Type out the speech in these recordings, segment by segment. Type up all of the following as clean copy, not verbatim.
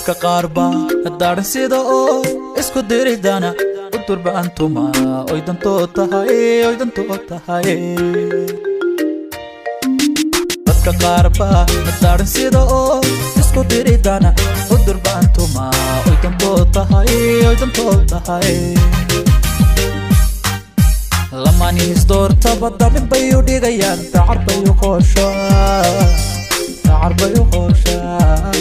Dadka qaar baa daaran sida oo isku diridana u durbaantuma oy dantoo tahay, oy dantoo tahay. Dadka qaar baa daaran sida oo isku diridana u durbaantuma oy dantoo tahay, oy dantoo tahay. Lamaanihiis doortaba dabin bay u dhigayaan, dacar bay u qooshaa, dacar bay u qooshaa.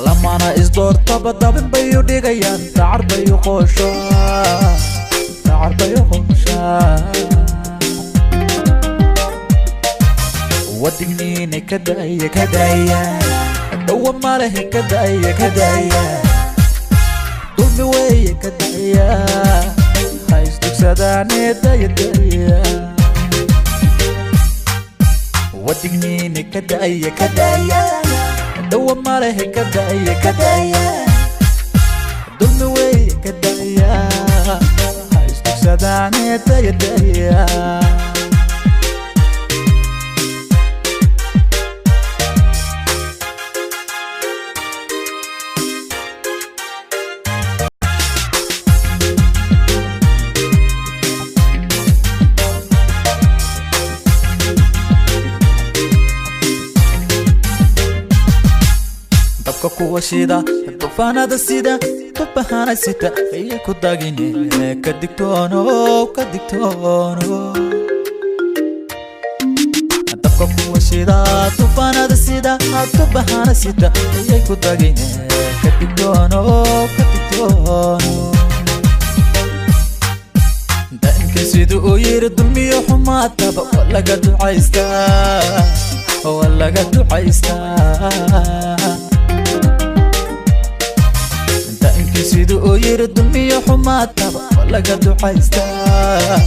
Lamana isdoortaba dabin bay u dhigayaan, dacar bay u qooshaa, dacar bay u qooshaa. Wadigniine ka daaya, ka daaya, dhawa malehe, ka daaya, ka daaya, dulmi weeye, ka daaya, ha isdugsadaane, daya, daya. Wadigniine ka daaya, ka daaya, dhawa malehe, ka daaya, ka daaya, dulmi weeye, ka daaya, ha isdugsadaane, daya, daya. Dabka kuwa shida dufaanada sida dubahana sita ayay ku dagine, ka digtoono, ka digtoono. Dabka kuwa shida dufaanada sida dubahana sita ayay ku dagine, ka digtoono, ka digtoono. Daa'imka siduu uu yiri, dulmiyo xumaataba waa laga ducaystaa, waa laga ducaystaa. Daa'imkii siduu uu yiri, dulmiyo xumaataba waa laga ducaystaa,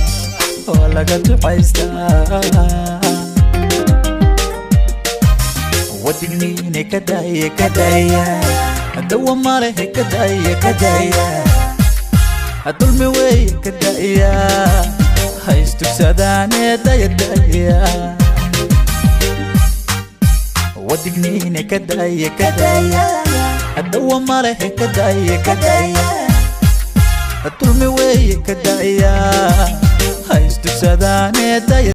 waa laga ducaystaa. Wadigniine ka daaya, ka daaya, dawa malehe, ka daaya, ka daaya, dulmi weeye, ka daaya, ha isdugsadaane, daya, daya. Wadigniine ka daaya, ka daaya, dawa malehe, ka daaya, ka daaya, dulmi weeye, ka daaya, ha isdugsadaane, daya.